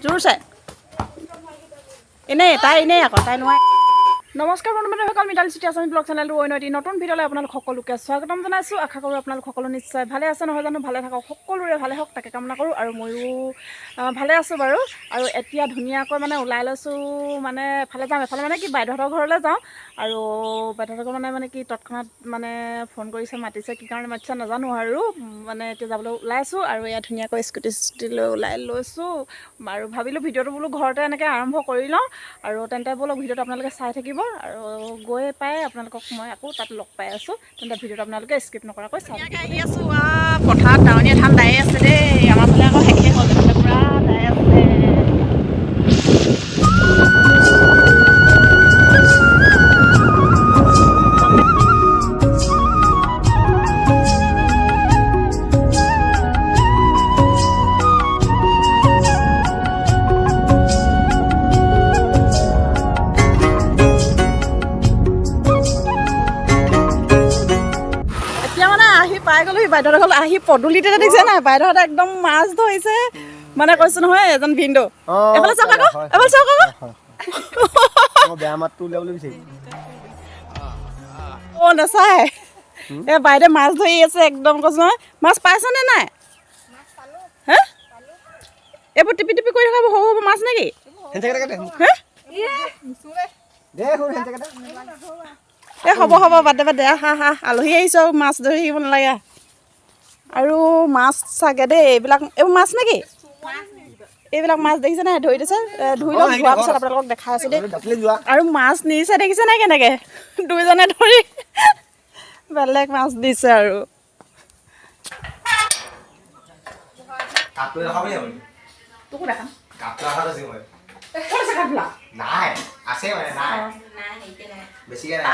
জোৰছে এনেই তাই এনেই আকৌ তাই নোৱাৰে। নমস্কাৰ বন্ধু বান্ধৱীসকল, মিতালী চুটি আছামী ব্লগ চেনেলটো অন্য এটি নতুন ভিডিঅ'লৈ আপোনালোক সকলোকে স্বাগতম জনাইছোঁ। আশা কৰোঁ আপোনালোক সকলো নিশ্চয় ভালে আছে, নহয় জানো? ভালে থাকক, সকলোৰে ভালে হওক তাকে কামনা কৰোঁ। আৰু ময়ো ভালে আছোঁ বাৰু। আৰু এতিয়া ধুনীয়াকৈ মানে ওলাই লৈছোঁ, মানে এফালে যাম, এফালে মানে কি বাইদেউহঁতৰ ঘৰলৈ যাওঁ। আৰু বাইদেউহঁতৰ ঘৰ মানে মানে কি তৎক্ষণাত মানে ফোন কৰিছে, মাতিছে, কি কাৰণে মাতিছে নাজানো। আৰু মানে এতিয়া যাবলৈ ওলাইছোঁ। আৰু এয়া ধুনীয়াকৈ স্কুটি স্কুটি লৈ ওলাই লৈছোঁ। আৰু ভাবিলোঁ ভিডিঅ'টো বোলো ঘৰতে এনেকৈ আৰম্ভ কৰি লওঁ। আৰু তেন্তে ব'লক, ভিডিঅ'টো আপোনালোকে চাই থাকিব। আৰু গৈ পাই আপোনালোকক মই আকৌ তাত লগ পাই আছোঁ। তেন্তে ভিডিঅ'টো আপোনালোকে স্কিপ নকৰাকৈ চাই আহি আছোঁ। পথাৰত ডাৱনীয়া ধান দাই আছে দেই। আমাৰ ফালে আকৌ শেষেই হ'ল, এইফালে পূৰা দাই আছে। এতিয়া মানে আহি পাই গ'লোহি বাইদেউহঁতৰ ঘৰত। আহি পদূলিতে দেখিছে নাই, বাইদেউহঁতে একদম মাছ ধৰিছে। মানে কৈছোঁ নহয়, এজন ভিনদেউ। এফালে চাওক আকৌ, এফালে চাওক আকৌ। বেয়া মাতটো উলিয়াবলৈ বিচাৰিছে। অ' নাচায়। এ বাইদেউ মাছ ধৰি আছে একদম, কৈছোঁ নহয়। মাছ পাইছনে নাই? হে, এইবোৰ টিপি টিপি কৰি থকা সৰু সৰু মাছ নেকি? হে, এই হ'ব হ'ব, বাদ দে বাদ দে। হা হা, আলহী আহিছ, মাছ ধৰি থাকিব নালাগে। আৰু মাছ চাগে দেই এইবিলাক। এইবোৰ মাছ নেকি? এইবিলাক মাছ দেখিছে নাই? ধৰি দিছে, ধুই লওক, ধোৱাৰ পিছত আপোনালোকক দেখাই আছোঁ দেই। আৰু মাছ নিছে দেখিছে নাই কেনেকৈ দুইজনে ধৰি বেলেগ মাছ দিছে। আৰু তোকো দেখাম। নাই আছে মানে নাই, বেছিকে নাই।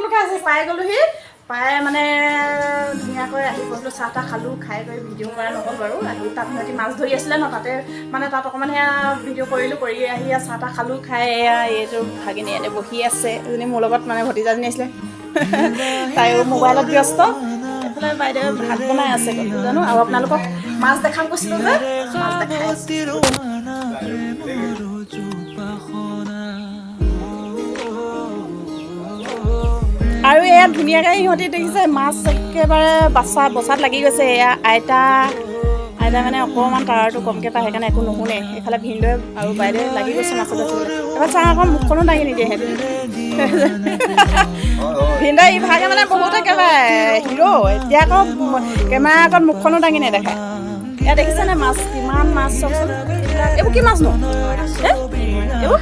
লুকাই আছে। পাই গ'লোহি, পাই মানে ধুনীয়াকৈ আহি বহিলোঁ, চাহ তাহ খালোঁ। খাই কৰি ভিডিঅ' কৰা নহ'ল বাৰু। আহি তাত সিহঁতি মাছ ধৰি আছিলে ন, তাতে মানে তাত অকণমান সেয়া ভিডিঅ' কৰিলোঁ। কৰি আহি চাহ তাহ খালোঁ। খাই এয়া এইটো ভাগিনী ইয়াতে বহি আছে। এজনী মোৰ লগত মানে ভতিজাজনী আছিলে, তাইও মোবাইলত ব্যস্ত। এইফালে বাইদেৱে ভাত বনাই আছে জানো। আৰু আপোনালোকক মাছ দেখাম কৈছিলোঁ যে, মাছ দেখাই আছোঁ। আৰু এয়া ধুনীয়াকৈ সিহঁতি দেখিছে মাছ একেবাৰে বাচা বচাত লাগি গৈছে। এয়া আইতা, আইতা মানে অকণমান টাৱাৰটো কমকৈ পায়, সেইকাৰণে একো নুশুনে। এইফালে ভিনদেউ আৰু বাইদেউ লাগি গৈছে মাছত বাচিবলৈ। এবাৰ চাহ আকৌ মুখখনো দাঙি নিদিয়ে সিহঁতি। ভিনদেউ ইভাগে মানে বহুত একেবাৰে হিৰ', এতিয়া আকৌ কেমেৰা আগত মুখখনো দাঙি নেদেখায়। এয়া দেখিছেনে মাছ, কিমান মাছ চাওকচোন। এইবোৰ কি মাছ নো? এইবোৰ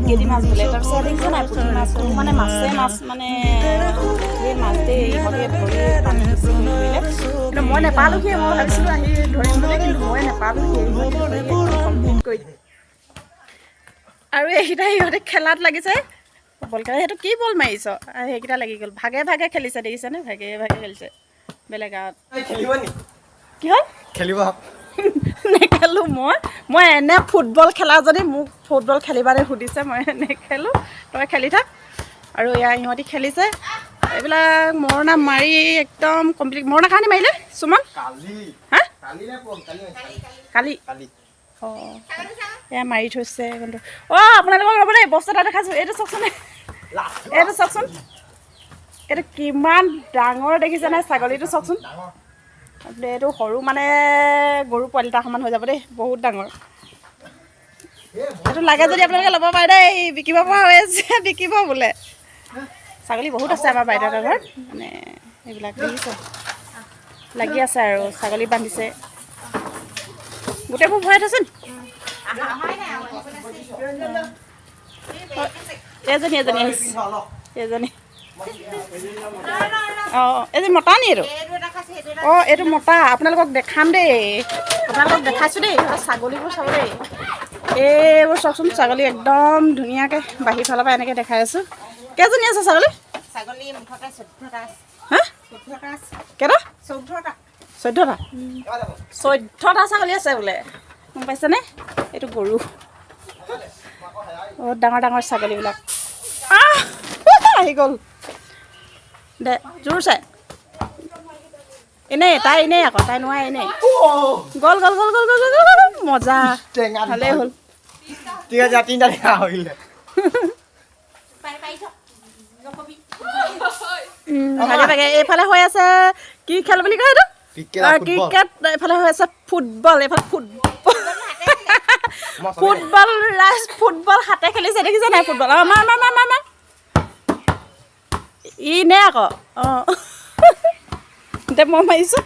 গেদি মাছ বোলে। তাৰপিছত দেখিছে নাই পুঠি মাছ, মানে মাছে মাছ, মানে সেই মাছ দেই। ইহঁতে ধৰি পানী বেছি কৰিলে, কিন্তু মই নেপালোহি। মই ভাবিছিলোঁ আহি ধৰিম বুলি, কিন্তু মই নেপালোহি। কমপ্লিট কৰি। আৰু এইকেইটা ইহঁতে খেলাত লাগিছে, বল খেলা। সেইটো কি বল মাৰিছ? সেইকেইটা লাগি গ'ল। ভাগে ভাগে খেলিছে দেখিছেনে, ভাগে ভাগে খেলিছে। বেলেগ আৰু কি হ'ল? খেলিব নেখেলোঁ মই। মই এনে ফুটবল খেলা, যদি মোক ফুটবল খেলিবানে সুধিছে, মই নেখেলোঁ, তই খেলি থাক। আৰু এয়া ইহঁতি খেলিছে। এইবিলাক মৰণা মাৰি একদম কমপ্লিট। মৰণা কাহানি মাৰিলে সুমন? হা, কালি। অঁ, এয়া মাৰি থৈছে। কিন্তু অঁ, আপোনালোকক ৰ'ব দেই, বস্তু এটা দেখাইছোঁ। এইটো চাওকচোন, এইটো চাওকচোন, এইটো কিমান ডাঙৰ দেখিছে নাই ছাগলীটো চাওকচোন। এইটো সৰু মানে গৰু পোৱালি এটা সমান হৈ যাব দেই, বহুত ডাঙৰ। এইটো লাগে যদি আপোনালোকে ল'ব পাৰে দেই, বিকিব পৰা হৈ আছে, বিকিব বোলে। ছাগলী বহুত আছে আমাৰ বাইদেউহঁতৰ ঘৰত। মানে এইবিলাক দেখিছে লাগি আছে আৰু ছাগলী বান্ধিছে। গোটেইবোৰ ভৰাই থৈছে। এজনী এজনী আহিছে, এজনী। অঁ, এজনী মতা নি এইটো? অঁ, এইটো মতা। আপোনালোকক দেখাম দেই, আপোনালোকক দেখাইছোঁ দেই। ছাগলীবোৰ চাব দেই, এইবোৰ চাওকচোন। ছাগলী একদম ধুনীয়াকৈ বাহিৰ ফালৰ পৰা এনেকৈ দেখাই আছোঁ। কেইজনী আছে ছাগলী? হা, কেইটা? 14টা। 14টা ছাগলী আছে বোলে, গম পাইছেনে? এইটো গৰু। বহুত ডাঙৰ ডাঙৰ ছাগলীবিলাক আহি গ'ল দে। জোৰ চাই। এনেই তাই এনেই আকৌ তাই নোৱাৰে এনেই। গ'ল গ'ল গ'ল গ'ল গ'ল গ'ল গ'ল, মজা, ভালেই হ'ল। ঠিক আছে, তিনিটা টেঙা হৈ গ'ল। ভাগে ভাগে এইফালে হৈ আছে কি খেল বুলি কয় এইটো? ক্ৰিকেট। এইফালে হৈ আছে ফুটবল, এইফালে ফুটবল, ফুটবল ৰাইজ ফুটবল হাতে খেলিছে, দেখিছে নাই ফুটবল? অঁ, মাৰ মাৰ মাৰ মাৰ মাৰ, ই নে আকৌ। অঁ, দে মই মাৰিছোঁ,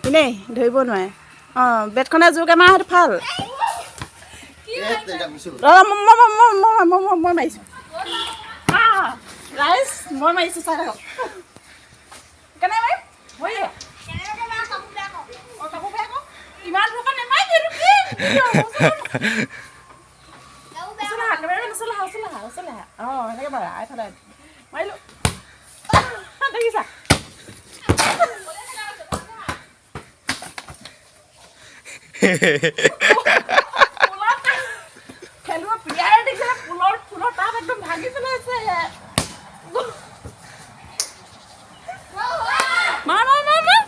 এনেই ধৰিব নোৱাৰে। অঁ, বেটখনে জোৰকৈ মাৰা, সেইটো ভাল। মই মাৰিছোঁ ৰাইজ, মই মাৰিছোঁ, চাই থাকক কেনে মাৰিম। ইমান দূৰৰ পৰা নেমাৰিবি, এইটো কি? ওচৰলৈ আহা, কেমেৰামেন ওচৰলৈ আহা, ওচৰলৈ আহা, ওচৰলৈ আহা। অঁ, সেনেকৈ মাৰা, এইফালে মাৰিলোঁ, দেখিছা? খেলুৱৈ প্লেয়াৰ দেখিছে, ফুলৰ ফুলৰ টাব একদম ভাঙি পেলাইছে। মাৰ মাৰ মাৰ মাৰ।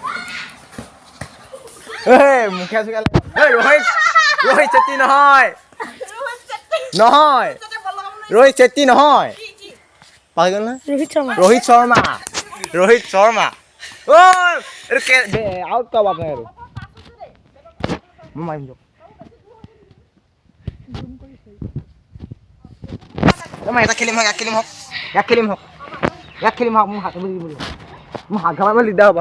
মুখে চুখে। ৰোহিত, ৰোহিত চেত্ৰী নহয়, নহয়, ৰোহিত চেত্ৰী নহয়, পাহৰি গ'ল নহয়। ৰোহিত শৰ্মা, ৰোহিত শৰ্মা, ৰোহিত শৰ্মা। অ, এইটো আউট পাব আপোনাৰ আৰু। মই মাৰিম দিয়ক। মই এটা খেলিম হওক, ইয়াক খেলিম হওক, ইয়াক খেলিম হওক, ইয়াক খেলিম হওক। মোৰ হাত দিব, মোৰ হাত ঘামাই দিগদাৰ হ'ব।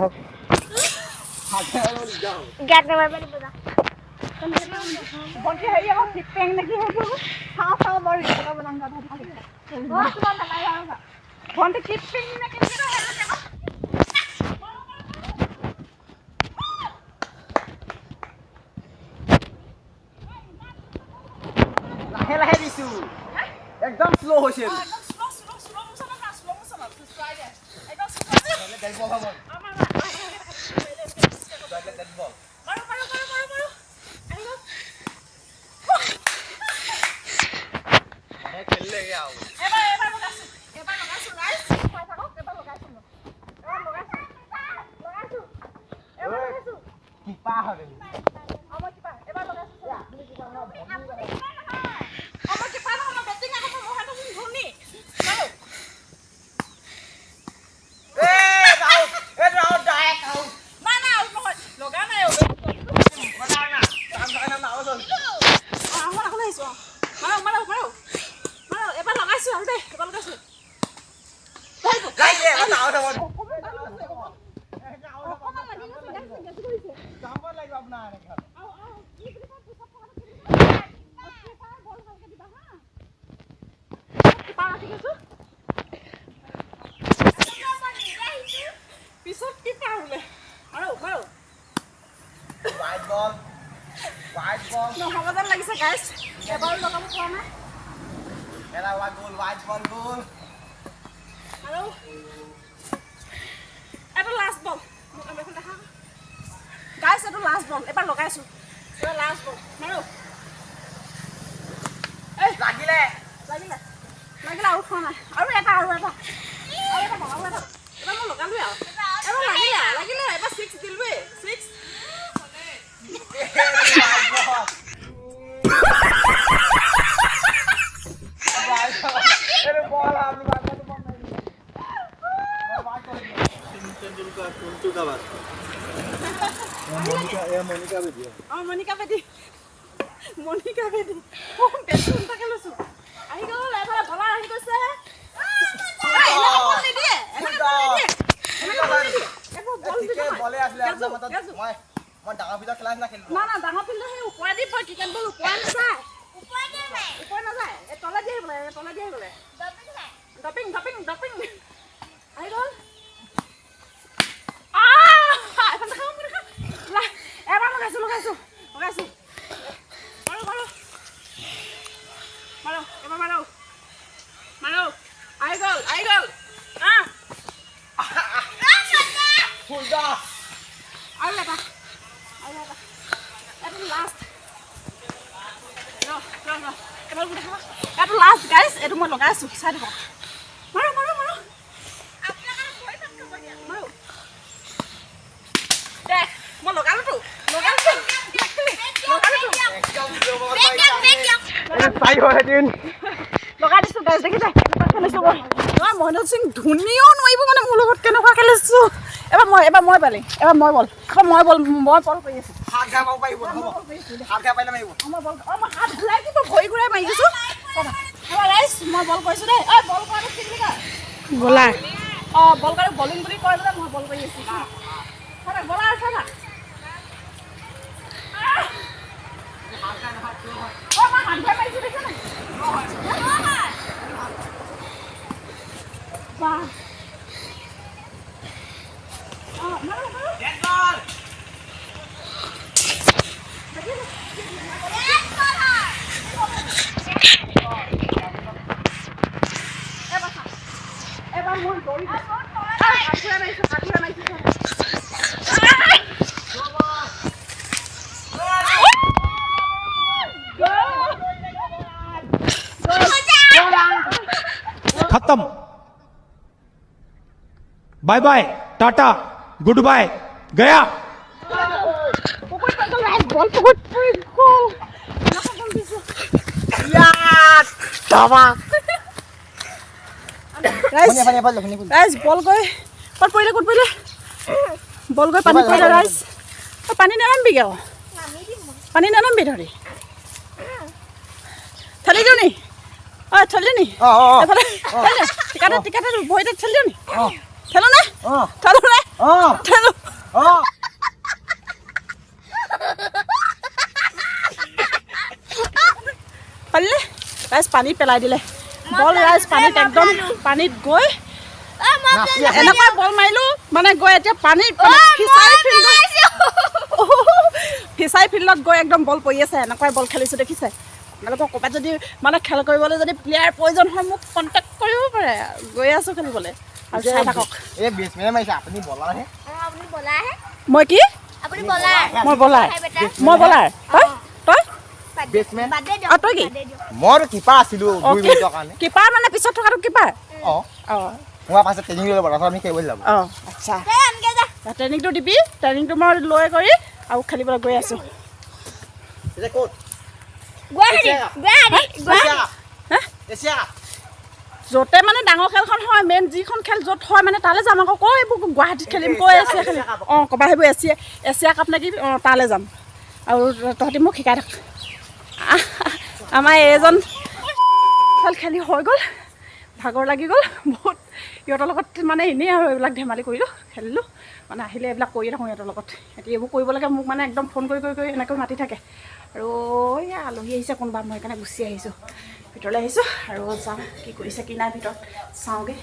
লাহে লাহে দিছো, একদম শ্ল' হৈছে। পিছত কি পাৰ বোলে আৰু মাৰো নহ'ব যেন লাগিছে গাইছ, এবাৰো লগাব পৰা নাই। আৰু এইটো লাষ্ট বল, দেখা গাইছ, এইটো লাষ্ট বল, এবাৰ লগাইছোঁ, এবাৰ লাষ্ট বল মাৰো। লাগিলে লাগিলে, লাগিলে, আউট হোৱা নাই। আৰু এটা, আৰু এটা, আৰু এটা, আৰু এটা, এবাৰ মই লগালোৱে আৰু এবাৰ লাগিলে, লাগিলে, এবাৰ ছিক্স দিলোৱে, ছিক্স। মণিকা বেদী, মণিকা বেদী, বেছি উল্টাকে লৈছোঁ। আহি গ'ল, এফালে বলাৰ আহি গৈছে। না না, ডাঙৰ ফিল্ডত সেই ওপৰেদি পৰে, ক্ৰিকেট বল ওপৰে নাযায়, ওপৰে নাযায়, এই তলেদি আহিব লাগে, তলেদি আহিব লাগে। ডপিং ডপিং ডপিং আহি গ'ল। এবাৰ লগাইছোঁ, লগাইছোঁ, লগাইছোঁ, মাৰো মাৰো মাৰো, এবাৰ মাৰো মাৰো, আহি গ'ল, আহি গ'ল। আৰু এটা, আৰু এটা, এইটো লাষ্ট, ৰ ৰ ৰ, এবাৰ দেখা, এইটো লাষ্ট গাইছ, এইটো মই লগাইছোঁ, চাই থাকক। মাৰো মাৰো মাৰো। মাৰিব এদিন। লগাই দিছোঁ গাইজ, দেখিছে কেনেকুৱা খেলিছোঁ মই। নহয়, মহেন্দ্ৰ সিং ধোনীও নোৱাৰিব মানে মোৰ লগত কেনেকুৱা খেলিছোঁ। এবাৰ মই পালি, এবাৰ মই বল, এবাৰ মই বল, মই বল কৰি আছোঁ। হাত ঘাই মাৰিব পাৰিব, হ'ব। হাত ঘাই পাৰিলে মাৰিব। মই বল, অঁ, মই হাত ঘূৰাই কি, মই ভৰি ঘূৰাই মাৰি আছোঁ। এবাৰ ৰাইজ, মই বল কৰিছোঁ দেই। ঐ, বল কৰাটো কি বুলি কয়? বলাৰ। অঁ, বল কৰা বলিং বুলি কয় বোলে। মই বল কৰি আছোঁ। বলাৰ আছে না? অঁ, মই হাত ঘূৰাই মাৰিছোঁ, দেখিছা নাই? বাহ! অঁ, মাৰো মাৰো। এবাৰ মই দৌৰি হাত ঘূৰাই মাৰিছোঁ, হাত ঘূৰাই মাৰিছোঁ। खत्म, bye bye, tata, good bye, गया। পুখুৰীত পৰি গ'ল ৰাইজ, বল পুখুৰীত পৰি গ'ল। এনেকুৱা গ'ল দিছোঁ। ইয়াত দাবা। ৰাইজ, পানী, পানী, পানী, পানী। ৰাইজ, বল গৈ ক'ত পৰিলে? ক'ত পৰিলে বল? গৈ পানীত পৰিলে ৰাইজ। অ, পানী নানামিবি কিয়? পানী নানামিবি। ধৰি ঠেলি দিওঁ নি? ঐ, ঠেলি দিওঁ নি? অঁ অঁ অঁ। এফালে ঠেলি দে। টিকাতে টিকাতে ভৰিতে ঠেলি দিওঁ নি? অঁ। ঠেলো নে? অঁ। ঠেলো নে? অঁ। ঠেলো। অঁ। পাৰিলে ৰাইজ, পানীত পেলাই দিলে বল। ৰাইজ, পানীত একদম পানীত গৈ নাচি আছে। এনেকুৱা বল মাৰিলো মানে গৈ এতিয়া পানীত মানে ফিচাৰী ফিল্ডত গৈ একদম বল পৰি আছে। এনেকুৱাই বল খেলিছোঁ, দেখিছে। আপোনালোকৰ ক'ৰবাত যদি মানে খেল কৰিবলৈ যদি প্লেয়াৰ প্ৰয়োজন হয়, মোক কণ্টেক্ট কৰিব পাৰে। গৈ আছোঁ খেলিবলৈ আৰু চাই থাকক। এই বেটছমেনে মাৰিছে, আপুনি বলাৰহে। আপুনি বলাৰহে। মই কি? আপুনি বলাৰ। মই বলাৰ, মই বলাৰ। তই তই বেটছমেন। বাদে দিয়ক। আৰু তই কি? বাদে দিয়ক। মইতো কিপাৰ আছিলো 2 মিনিটৰ কাৰণে। কিপাৰ মানে পিছত থকাটো কিপাৰ? অঁ। অঁ। মই পাছত ট্ৰেইনিং লৈ ল'ব, তাৰপাছত আমি খেলিবলৈ যাব। অঁ, আচ্ছা। এই আনগে যা। ট্ৰেইনিংটো দিবি। ট্ৰেইনিংটো মই লৈ কৰি আৰু খেলিবলৈ গৈ আছোঁ। এতিয়া ক'ত? গুৱাহাটী, গুৱাহাটী, গুৱাহাটী। হা? এছিয়া। য'তে মানে ডাঙৰ খেলখন হয়, মেইন যিখন খেল য'ত হয় মানে তালৈ যাম আকৌ। কৈ এইবোৰ গুৱাহাটীত খেলিম, কৈ এছিয়া খেলিম, অঁ, ক'ৰবাত সেইবোৰ এছিয়া এছিয়া কাপ নেকি, অঁ, তালৈ যাম। আৰু তহঁতি মোক শিকাই থাক। আহ, আমাৰ এইজন খেল খেলি হৈ গ'ল, ভাগৰ লাগি গ'ল বহুত সিহঁতৰ লগত। মানে এনেই আৰু এইবিলাক ধেমালি কৰিলোঁ, খেলিলোঁ। মানে আহিলে এইবিলাক কৰিয়ে থাকোঁ সিহঁতৰ লগত। সিহঁতি এইবোৰ কৰিব লাগে, মোক মানে একদম ফোন কৰি কৰি কৰি এনেকৈ মাতি থাকে। আৰু এয়া আলহী আহিছে কোনোবা, মই সেইকাৰণে গুচি আহিছোঁ, ভিতৰলৈ আহিছোঁ আৰু যাওঁ, কি কৰিছে কি নাই ভিতৰত চাওঁগৈ।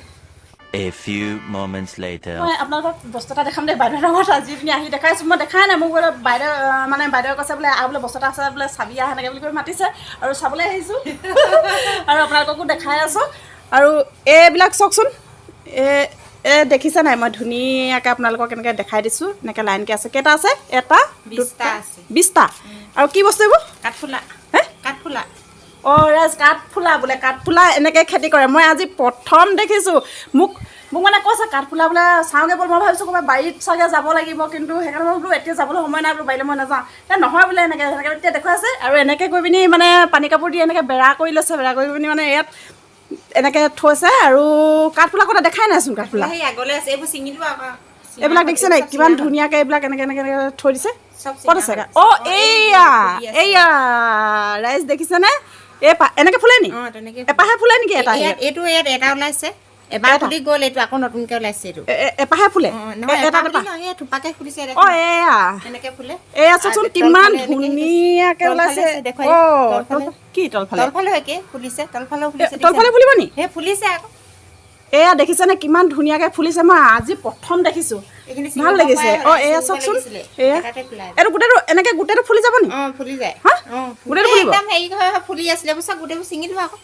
A few moments later. মই আপোনালোকক বস্তু এটা দেখাম দেই। বাইদেউৰ ঘৰত আজি পিনি আহি দেখাইছোঁ, মই দেখাই নাই। মোক বোলে বাইদেউ মানে বাইদেৱে কৈছে বোলে আৰু বোলে বস্তু এটা আছে বোলে, চাবি আহ, সেনেকৈ বুলি কৈ মাতিছে আৰু চাবলৈ আহিছোঁ আৰু আপোনালোককো দেখাই আছোঁ। আৰু এইবিলাক চাওকচোন, এই এই দেখিছে নাই? মই ধুনীয়াকৈ আপোনালোকক এনেকৈ দেখাই দিছোঁ। এনেকৈ লাইনকৈ আছে। কেইটা আছে? এটা, 20টা আছে। 20টা। আৰু কি বস্তু এইবোৰ? কাঠফুলা। হে? কাঠফুলা। অঁ ৰাজ, কাঠফুলা বোলে। কাঠফুলা এনেকৈ খেতি কৰে, মই আজি প্ৰথম দেখিছোঁ। মোক মানে কৈছে কাঠফুলা বোলে চাওঁগৈ ব'ল। মই ভাবিছোঁ ক'ৰবাত বাৰীত চাগে যাব লাগিব, কিন্তু সেইকাৰণে মই বোলো এতিয়া যাবলৈ সময় নাই বোলো, বাৰীলৈ মই নাযাওঁ। এই নহয় বোলে, এনেকৈ এনেকৈ এতিয়া দেখুৱাইছে। আৰু এনেকৈ গৈ পিনি মানে পানী কাপোৰ দি এনেকৈ বেৰা কৰি লৈছে, বেৰা কৰি পিনি মানে ইয়াত এনেকৈ থৈছে। আৰু কাঠফুলা ক'ত দেখাই নাইচোন কাঠফুলা। সেই আগলৈ আছে, এইবোৰ ছিঙিলো আকৌ। এইবিলাক দেখিছে নাই, কিমান ধুনীয়াকৈ এইবিলাক এনেকৈ এনেকৈ এনেকৈ থৈ দিছে। চব ক'ত আছে? অঁ, এইয়া এইয়া ৰাইজ, দেখিছেনে? এই এনেকৈ ফুলে নি? অঁ, তেনেকে। এপাহে ফুলে নেকি এটা? ইয়াত এইটো, ইয়াত এটা ওলাইছে এবাৰ, ফুলি গ'ল। এইটো আকৌ নতুনকে ওলাইছে এইটো। এপাহে ফুলে? নহয়, এটা এটা এপাহ নহয়, এই থোপাকে ফুলিছে। অঁ, এয়া এনেকে ফুলে। এয়া চাওকচোন, আৰু কিমান তলফালে এনেকে ধুনীয়াকে তলফালে ওলাইছে। আছে, দেখুৱাই অঁ, তলফালে। কি তলফালে? তলফালেও একে ফুলিছে, তলফালেও ফুলিছে। তলফালে ফুলিব নি? সেই ফুলিছে আকৌ। এয়া দেখিছেনে, কিমান ধুনীয়াকে ফুলিছে? মই আজি প্ৰথম দেখিছোঁ। এইখিনি ভাল ছিঙিব লাগিছে। পৰাই অঁ, হ'ল, এয়া ছিঙিব চাওকচোন। লাগিছিলে। এয়া এটাতে ফুলাই। এইটো গোটেইটো এনেকে গোটেইটো ফুলি যাব নি? অঁ, ফুলি যায়। হা? অঁ। গোটেইটো ফুলিব? একদম হেৰি হৈ হৈ ফুলি আছিলে, এইবোৰ চব গোটেইবোৰ ছিঙিলো আকৌ।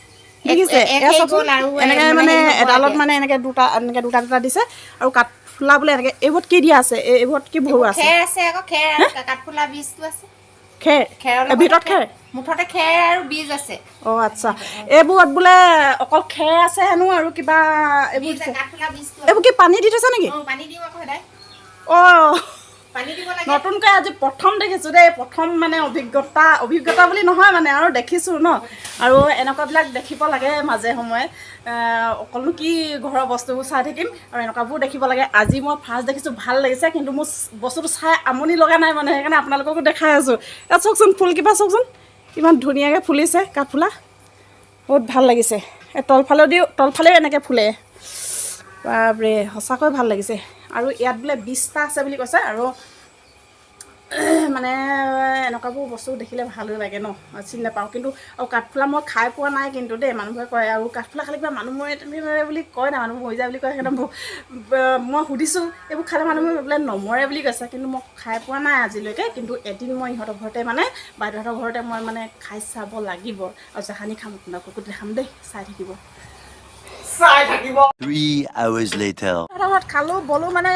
দেখিছে, এক এয়া হেৰি চাওকচোন। গ'ল আৰু এনেকে মানে মানে হেৰি হ'ব এডালত এতিয়া। মানে এনেকে দুটা, এনেকে দুটা দুটা দিছে। আৰু কাঠফুলা বোলে এনেকে এইবোৰত কি দিয়া আছে? এইবোৰত কি ভৰোৱা আছে? খেৰ আছে আকৌ, খেৰ আৰু কাঠফুলা বীজটো আছে। খেৰ? খেৰৰ এই ভিতৰত লগতে খেৰ? মুঠতে খেৰ আৰু বীজ আছে। অঁ, আচ্ছা, এইবোৰত বোলে অকল খেৰ আছে হেনো আৰু কিবা এইবোৰ বীজ দিছে। কাঠফুলা বীজটো। এইবোৰ কি পানী দি থৈছে নেকি? অঁ, পানী দিওঁ আকৌ সদায়। অঁ। পানী দিব লাগে। নতুনকৈ আজি প্ৰথম দেখিছোঁ দেই, প্ৰথম মানে অভিজ্ঞতা, অভিজ্ঞতা বুলি নহয় মানে আৰু দেখিছোঁ ন। আৰু এনেকুৱাবিলাক দেখিব লাগে মাজে সময়ে। অকলনো কি ঘৰৰ বস্তুবোৰ চাই থাকিম, আৰু এনেকুৱাবোৰ দেখিব লাগে। আজি মই ফাৰ্ষ্ট দেখিছোঁ, ভাল লাগিছে, কিন্তু মোৰ বস্তুটো চাই আমনি লগা নাই মানে, সেইকাৰণে আপোনালোককো দেখাই আছোঁ। ইয়াত চাওকচোন, ফুলকেইপাহ চাওকচোন, ইমান ধুনীয়াকৈ ফুলিছে কাঠফুলা, বহুত ভাল লাগিছে। এই তলফালেদিও, তলফালেও এনেকৈ ফুলে। বাপৰে, সঁচাকৈ ভাল লাগিছে। আৰু ইয়াত বোলে 20টা আছে বুলি কৈছে। আৰু মানে এনেকুৱাবোৰ বস্তু দেখিলে ভালো লাগে ন, চিনি নাপাওঁ কিন্তু। আৰু কাঠফুলা মই খাই পোৱা নাই কিন্তু দেই, মানুহবোৰে কয় আৰু কাঠফুলা খালে কিবা মানুহ মৰে তুমি মৰে বুলি কয় না, মানুহ মৰি যায় বুলি কয়। সেইকাৰণে মই সুধিছোঁ, এইবোৰ খালে মানুহ বোলে নমৰে বুলি কৈছে, কিন্তু মই খাই পোৱা নাই আজিলৈকে। কিন্তু এদিন মই ইহঁতৰ ঘৰতে, মানে বাইদেউহঁতৰ ঘৰতে মই মানে খাই চাব লাগিব। আৰু জাহানি খাম, আপোনালোককো দেখাম দেই, চাই থাকিব। চাই থাকিব। 3 hours later. ঘৰত খালোঁ বলোঁ, মানে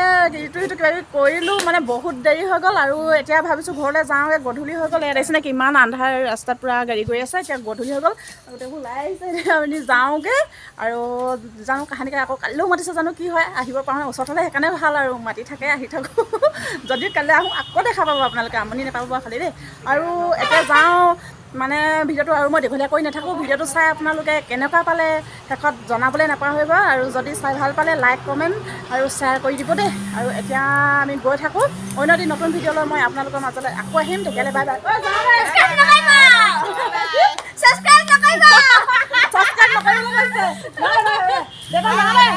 ইটো সিটো কিবা কিবি কৰিলোঁ, মানে বহুত দেৰি হৈ গ'ল। আৰু এতিয়া ভাবিছোঁ ঘৰলৈ যাওঁগৈ, গধূলি হৈ গ'ল। ইয়াত দেখিছেনে কিমান আন্ধাৰ, ৰাস্তাত পূৰা গাড়ী গৈ আছে। এতিয়া গধূলি হৈ গ'ল, গোটেইবোৰ ওলাই আহিছে। এতিয়া আমি যাওঁগৈ আৰু জানো কাহানিকৈ আকৌ কালিলৈও মাতিছে, জানো কি হয়, আহিব পাৰোঁ। ওচৰত হ'লে সেইকাৰণে ভাল আৰু, মাতি থাকে, আহি থাকোঁ। যদি কাইলৈ আহোঁ আকৌ দেখা পাব আপোনালোকে, আমনি নাপাব বাৰু খালি দেই। আৰু এতিয়া যাওঁ, মানে ভিডিঅ'টো আৰু মই দীঘলীয়া কৰি নাথাকোঁ। ভিডিঅ'টো চাই আপোনালোকে কেনেকুৱা পালে শেষত জনাবলৈ নাপাহৰিব। আৰু যদি চাই ভাল পালে লাইক, কমেণ্ট আৰু শ্বেয়াৰ কৰি দিব দেই। আৰু এতিয়া আমি গৈ থাকোঁ। অন্য এটি নতুন ভিডিঅ'লৈ মই আপোনালোকৰ মাজলৈ আকৌ আহিম। তেতিয়াহ'লে বাই বাই। ঐ, যাওঁ দেই। ছাবস্ক্ৰাইব নকৰিব। ছাবস্ক্ৰাইব নকৰিবলৈ কৈছে। Bye bye. দেউতা, যাওঁ দেই।